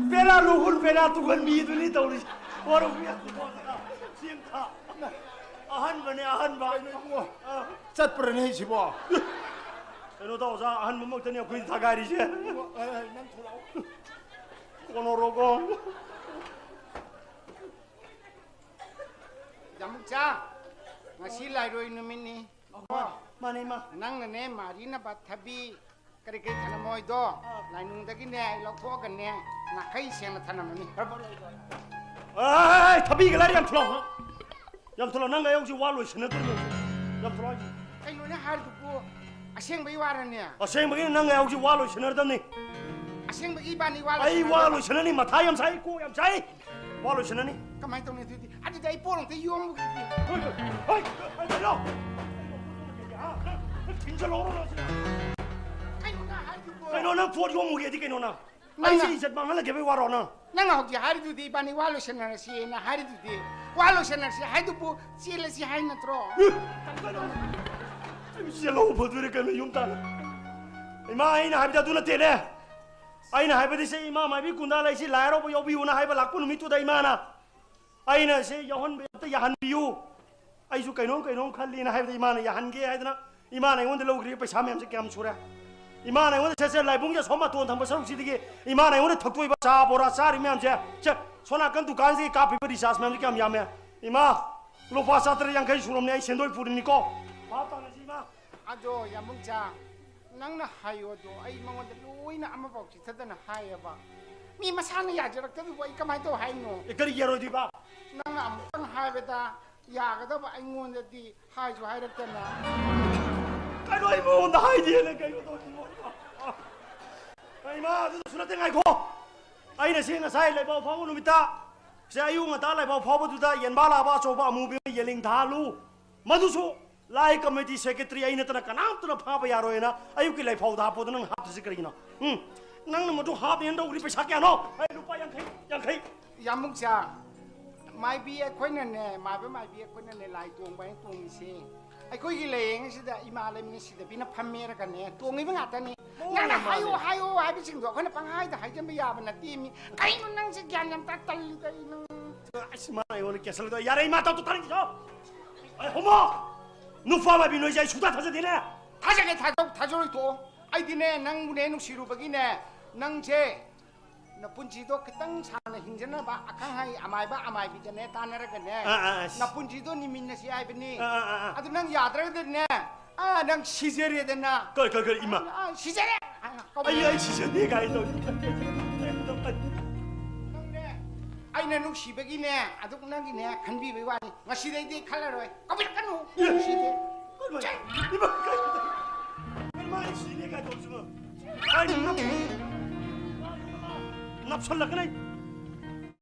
ꯄꯦꯔꯥ ꯂꯨꯍꯨꯟ, ꯄꯦꯔꯥ ꯇꯨꯍꯟꯕꯤꯗꯨꯅꯤ ꯇꯧꯔꯤꯁꯦ꯫ ꯋꯥꯔꯧꯕꯤ ꯌꯥꯗꯦꯀꯣ ꯑꯣꯖꯥ꯫ ꯆꯦꯡ ꯊꯥ꯫ ꯑꯍꯟꯕꯅꯦ, ꯑꯍꯟꯕ꯫ ꯀꯩꯅꯣ ꯏꯕꯨꯡꯉꯣ? ꯑꯥ꯫ ꯆꯠꯄ꯭ꯔꯅꯦ ꯁꯤꯕꯣ? ꯀꯩꯅꯣ ꯇꯧ, ꯑꯣꯖꯥ, ꯑꯍꯟꯕꯃꯛꯇꯅꯤ ꯑꯩꯈꯣꯏ ꯊꯒꯥꯏꯔꯤꯁꯦ꯫ ꯏꯕꯨꯡꯉꯣ, ꯑꯦ, ꯅꯪ ꯊꯣꯛꯂꯛꯑꯣ꯫ ꯀꯣꯅꯣꯔꯣꯒꯣ꯫ ꯌꯥꯝꯕꯨꯡꯆꯥ, ꯉꯁꯤ ꯂꯥꯏꯔꯣꯏ ꯅꯨꯃꯤꯠꯅꯤ꯫ ꯑꯣ, ꯃꯥꯅꯦ, ꯏꯃꯥ꯫ ꯅꯪꯅꯅꯦ, ꯃꯥꯔꯤꯅꯕ ꯊꯕꯤ, ꯀꯔꯤ ꯀꯔꯤ ꯊꯅꯝꯃꯣꯏꯗꯣ ꯑꯥ꯫ ꯂꯥꯏꯅꯨꯡꯗꯒꯤꯅꯦ ꯑꯩ ꯂꯧꯊꯣꯛꯑꯒꯅꯦ ꯅꯥꯈꯩ ꯁꯦꯡꯅ ꯊꯅꯝꯃꯅꯤ꯫ ꯑꯦ, ꯊꯕꯤꯒ ꯂꯥꯏꯔꯤ ꯌꯥꯝ ꯊꯨꯂꯥꯎ꯫ ꯌꯥꯝ ꯊꯨꯂꯥꯎ꯫ ꯅꯪ ꯑꯌꯧꯁꯤ ꯋꯥ ꯂꯣꯏꯁꯤꯟꯅꯗ꯭ꯔꯤꯅꯦ꯫ ꯌꯥꯝ ꯊꯨꯂꯥꯎ ꯍꯥꯏꯁꯤ꯫ ꯀꯩꯅꯣꯅꯦ ꯍꯥꯏꯔꯤꯗꯨꯕꯨ? ꯑꯁꯦꯡꯕꯒꯤ ꯋꯥꯔꯅꯦ? ꯑꯁꯦꯡꯕꯒꯤ ꯅꯪ ꯑꯌꯧꯁꯤ ꯋꯥ ꯂꯣꯏꯁꯤꯟꯅꯗꯕꯅꯤ꯫ ꯑꯁꯦꯡꯕꯒꯤ ꯏꯕꯥꯅꯤ ꯋꯥ ꯑꯩ ꯋꯥ ꯂꯣꯏꯁꯤꯟꯅꯗꯕ? ꯂꯣꯏꯁꯤꯟꯅꯅꯤ꯫ ꯃꯊꯥ ꯌꯥꯝ ꯁꯥꯏ, ꯀꯣꯛ ꯌꯥꯝ ꯁꯥꯏ꯫ ꯋꯥ ꯂꯣꯏꯁꯤꯟꯅꯅꯤ꯫ ꯀꯃꯥꯏꯅ ꯇꯧꯅꯤ ꯑꯗꯨꯗꯤ? ꯑꯗꯨꯗꯤ ꯑꯩ ꯄꯣꯠ ꯑꯝꯇ ꯌꯣꯝꯃꯨꯈꯤꯒꯦ꯫ ꯍꯣꯏ, ꯍꯣꯏ, ꯍꯣꯏ, ꯍꯣꯏ, ꯀꯩꯅꯣ? ꯊꯤꯡꯖꯤꯜꯍꯧꯔꯣ ꯅꯪ ꯁꯤꯗ꯫ ꯀꯩꯅꯣ ꯅꯪ ꯍꯥꯏꯗꯨꯕꯣ? ꯀꯩꯅꯣ ꯅꯪ ꯄꯣꯠ ꯌꯣꯝꯃꯨꯒꯦꯗꯤ ꯀꯩꯅꯣ ꯅꯪ? ꯅꯪꯅ ꯑꯩꯁꯦ ꯏꯖꯠ ꯃꯥꯡꯍꯜꯂꯒꯦꯕꯩ ꯋꯥꯔꯣ ꯅꯪ? ꯅꯪꯅ ꯍꯧꯖꯤꯛ ꯍꯥꯏꯔꯤꯗꯨꯗꯤ ꯏꯕꯥꯅꯤ ꯋꯥ ꯂꯣꯏꯁꯟꯅꯔꯁꯤꯅ ꯍꯥꯏꯔꯤꯗꯨꯗꯤ꯫ ꯋꯥ ꯂꯣꯏꯁꯟꯅꯔꯁꯤ ꯍꯥꯏꯗꯨꯕꯨ ꯆꯦꯜꯂꯁꯤ ꯍꯥꯏ ꯅꯠꯇ꯭ꯔꯣ? ꯀꯩꯅꯣ? ꯑꯩ ꯆꯦꯜꯍꯧ ꯐꯗꯣꯏꯔꯦ ꯀꯩꯅꯣ ꯌꯨꯝ ꯇꯥꯟꯅ? ꯏꯃꯥ, ꯑꯩꯅ ꯍꯥꯏꯕꯗꯤ ꯑꯗꯨ ꯅꯠꯇꯦꯅꯦ꯫ ꯑꯩꯅ ꯍꯥꯏꯕꯗꯤ ꯁꯦ ꯏꯃꯥ ꯃꯥꯏꯕꯤ ꯀꯨꯟꯗꯥ ꯂꯩꯁꯤ ꯂꯥꯏ ꯍꯔꯥꯎꯕ ꯌꯥꯎꯕꯤꯌꯨꯅ ꯍꯥꯏꯕ ꯂꯥꯛꯄ ꯅꯨꯃꯤꯠꯇꯨꯗ ꯏꯃꯥꯅ ꯑꯩꯅ ꯁꯦ ꯌꯥꯎꯍꯟꯕ ꯑꯝꯇ ꯌꯥꯍꯟꯕꯤꯌꯨ꯫ ꯑꯩꯁꯨ ꯀꯩꯅꯣꯝ ꯀꯩꯅꯣꯝ ꯈꯜꯂꯤꯅ ꯍꯥꯏꯕꯗ ꯏꯃꯥꯅ ꯌꯥꯍꯟꯒꯦ ꯍꯥꯏꯗꯅ ꯏꯃꯥꯅ ꯑꯩꯉꯣꯟꯗ ꯂꯧꯈ꯭ꯔꯤꯕ ꯄꯩꯁꯥ ꯃꯌꯥꯝꯁꯦ ꯀꯌꯥꯝ ꯁꯨꯔꯦ? ꯏꯃꯥꯅ ꯑꯩꯉꯣꯟꯗ ꯁꯦ, ꯁꯦ, ꯂꯥꯏꯕꯨꯡꯁꯦ ꯑꯁꯣꯝ ꯃꯇꯣꯟ ꯊꯝꯕ ꯁꯔꯨꯛꯁꯤꯗꯒꯤ ꯏꯃꯥꯅ ꯑꯩꯉꯣꯟꯗ ꯊꯛꯇꯣꯏꯕ ꯆꯥ ꯕꯣꯔꯥ ꯆꯥꯔꯤ ꯃꯌꯥꯝꯁꯦ, ꯁꯦ, ꯁꯣꯝ ꯅꯥꯀꯟ ꯗꯨꯀꯥꯟꯁꯤꯗꯒꯤ ꯀꯥꯞꯄꯤꯕ ꯔꯤꯆꯥꯔꯖ ꯃꯌꯥꯝꯁꯦ ꯀꯌꯥꯝ ꯌꯥꯝꯃꯦ? ꯏꯃꯥ, ꯂꯨꯄꯥ ꯆꯥꯇꯔꯦꯠ ꯌꯥꯡꯈꯩ ꯁꯨꯔꯝꯅꯦ ꯑꯩ ꯁꯦꯟꯗꯣꯏ ꯄꯨꯔꯤꯅꯤꯀꯣ꯫ ꯚꯥꯞ ꯇꯥꯅꯁꯤ ꯏꯃꯥ꯫ ꯑꯗꯣ ꯌꯥꯝꯕꯨꯡꯆꯥ, ꯅꯪꯅ ꯍꯥꯏꯌꯣꯗꯣ ꯑꯩ ꯃꯉꯣꯟꯗ ꯂꯣꯏꯅ ꯑꯃꯐꯥꯎ ꯆꯤꯊꯗꯅ ꯍꯥꯏꯌꯦꯕ꯫ ꯃꯤ ꯃꯁꯥꯅ ꯌꯥꯖꯔꯛꯇꯕꯗꯨꯕꯨ ꯑꯩ ꯀꯃꯥꯏꯅ ꯇꯧ ꯍꯥꯏꯅꯣ? ꯑꯦ, ꯀꯔꯤ ꯌꯥꯔꯣꯏꯗꯣꯏꯕ? ꯅꯪꯅ ꯑꯃꯨꯛꯇꯪ ꯍꯥꯏꯕꯗ ꯌꯥꯒꯗꯕ ꯑꯩꯉꯣꯟꯗꯗꯤ ꯍꯥꯏꯁꯨ ꯍꯥꯏꯔꯛꯇꯅ꯫ ꯀꯩꯅꯣ ꯑꯩ ꯃꯉꯣꯟꯗ ꯍꯥꯏꯗꯦꯅ ꯀꯩꯅꯣ ꯇꯧꯔꯤꯁꯤꯕꯣ? ꯏꯃꯥ, ꯑꯗꯨꯗꯁꯨ ꯅꯠꯇꯦ, ꯉꯥꯏꯈꯣ꯫ ꯑꯩꯅ ꯁꯤ ꯉꯁꯥꯏ ꯂꯩꯕꯥꯛ ꯐꯥꯎꯕ ꯅꯨꯃꯤꯠꯇ, ꯁꯦ ꯑꯌꯨꯛ ꯉꯟꯇꯥ ꯂꯩꯕꯥꯛ ꯐꯥꯎꯕꯗꯨꯗ ꯌꯦꯟꯕꯥ ꯂꯥꯕ ꯑꯆꯧꯕ ꯑꯃꯨꯕꯤ ꯑꯃ ꯌꯦꯜꯂꯤꯡ ꯊꯥꯍꯜꯂꯨ꯫ ꯃꯗꯨꯁꯨ ꯂꯥꯏ ꯀꯃꯤꯇꯤ ꯁꯦꯀ꯭ꯔꯦꯇꯔꯤ ꯑꯩ ꯅꯠꯇꯅ ꯀꯅꯥꯝꯇꯅ ꯐꯥꯕ ꯌꯥꯔꯣꯏꯅ ꯑꯌꯨꯛꯀꯤ ꯂꯥꯏꯐꯥꯎꯗ ꯍꯥꯞꯄꯗ ꯅꯪ ꯍꯥꯞꯇ꯭ꯔꯤꯁꯤ ꯀꯔꯤꯒꯤꯅꯣ? ꯎꯝ? ꯅꯪꯅ ꯃꯗꯨ ꯍꯥꯞꯄꯦꯅ ꯇꯧꯔꯤ ꯄꯩꯁꯥ ꯀꯌꯥꯅꯣ? ꯑꯩ ꯂꯨꯄꯥ ꯌꯥꯡꯈꯩ, ꯌꯥꯡꯈꯩ꯫ ꯌꯥꯝꯕꯨꯡꯆꯥ, ꯃꯥꯏꯕꯤ ꯑꯩꯈꯣꯏꯅꯅꯦ, ꯃꯥꯏꯕ ꯃꯥꯏꯕꯤ ꯑꯩꯈꯣꯏꯅꯅꯦ ꯂꯥꯏ ꯇꯣꯡꯕ ꯍꯥꯏꯅ ꯇꯣꯡꯉꯤꯁꯦ꯫ ꯑꯩꯈꯣꯏꯒꯤ ꯂꯥꯏꯌꯦꯡꯁꯤꯗ ꯏꯃꯥ ꯂꯩꯃꯅ ꯁꯤꯗꯕꯤꯅ ꯐꯝꯃꯦꯔꯒꯅꯦ ꯇꯣꯡꯉꯤꯕ ꯉꯥꯛꯇꯅꯤ꯫ ꯃꯑꯣꯡ ꯅꯪꯅ ꯌꯥꯝ ꯍꯥꯏꯌꯣ, ꯃꯥꯜꯂꯦ꯫ ꯍꯥꯏꯌꯣ ꯍꯥꯏꯕꯁꯤꯡꯗꯣ ꯑꯩꯈꯣꯏꯅ ꯄꯪꯍꯥꯏꯗ ꯍꯥꯏꯖꯟꯕ ꯌꯥꯕ ꯅꯠꯇꯦ ꯃꯤ꯫ ꯀꯩꯅꯣ ꯅꯪꯁꯦ ꯒ꯭ꯌꯥꯟ ꯌꯥꯝ ꯇꯥ-, ꯇꯜꯂꯤꯗ ꯑꯩ ꯅꯪ꯫ ꯑꯁ, ꯃꯥ ꯑꯩꯉꯣꯟꯗ ꯀꯦꯁꯜꯂꯗꯣ꯫ ꯌꯥꯔꯦ, ꯏꯃꯥ, ꯇꯧ, ꯇꯧ, ꯇꯥꯅꯤꯡꯗꯦ, ꯇꯧ꯫ ꯑꯩ ꯍꯣꯃꯣ! ꯅꯨꯄꯥ ꯃꯥꯏꯕꯤ ꯅꯣꯏꯁꯦ ꯑꯩ ꯁꯨꯡꯊꯥ ꯊꯥꯖꯗꯦꯅꯦ꯫ ꯊꯥꯖꯒꯦ, ꯊꯥꯖꯧ, ꯊꯥꯖꯔꯣꯏ ꯇꯣꯛꯑꯣ꯫ ꯑꯩꯗꯤꯅꯦ, ꯅꯪꯕꯨꯅꯦ ꯅꯨꯡꯁꯤꯔꯨꯕꯒꯤꯅꯦ, ꯅꯪꯁꯦ ꯅꯄꯨꯟꯁꯤꯗꯣ ꯈꯤꯇꯪ ꯁꯥꯡꯅ ꯍꯤꯡꯖꯅꯕ ꯑꯈꯪ ꯑꯍꯩ ꯑꯃꯥꯏꯕ ꯑꯃꯥꯏꯕꯤꯗꯅꯦ ꯇꯥꯟꯅꯔꯒꯅꯦ, ꯑꯥ, ꯑꯥ, ꯑꯥ꯫ ꯅꯄꯨꯟꯁꯤꯗꯣ ꯅꯤꯃꯤꯟꯅꯁꯤ ꯍꯥꯏꯕꯅꯤ꯫ ꯑꯥ, ꯑꯥ, ꯑꯥ, ꯑꯥ꯫ ꯑꯗꯨ ꯅꯪ ꯌꯥꯗ꯭ꯔꯒꯗꯤꯅꯦ, ꯑꯥ, ꯅꯪ ꯁꯤꯖꯔꯦꯗꯅ꯫ ꯀꯔꯤ, ꯀꯔꯤ, ꯀꯔꯤ, ꯏꯃꯥ? ꯑꯥ, ꯁꯤꯖꯔꯦ ꯍꯥꯏꯅ ꯀꯧ꯫ ꯑꯩ, ꯑꯩ ꯁꯤꯖꯗꯦ ꯀꯥꯏꯅ ꯇꯧꯔꯤ꯫ ꯅꯪꯅꯦ, ꯑꯩꯅ ꯅꯨꯡꯁꯤꯕꯒꯤꯅꯦ, ꯑꯗꯨꯝ ꯅꯪꯒꯤꯅꯦ ꯈꯟꯕꯤꯕꯩ ꯋꯥꯅꯤ꯫ ꯉꯁꯤꯗꯩꯗꯤ ꯈꯜꯂꯔꯣꯏ꯫ ꯀꯧꯕꯤꯔꯛꯀꯅꯨ꯫ ꯑꯦ! ꯅꯨꯡꯁꯤꯗꯦ꯫ ꯏꯃꯥ, ꯏꯃꯥ, ꯀꯩꯅꯣ? ꯀꯩꯅꯣ ꯃꯥ ꯑꯩ ꯁꯤꯅꯦ ꯀꯥꯏ ꯇꯧꯔꯤꯁꯤꯕꯣ? ꯀꯥꯏꯗ ꯅꯞ-, ꯅꯞꯁꯜꯂꯛꯀꯅꯤ꯫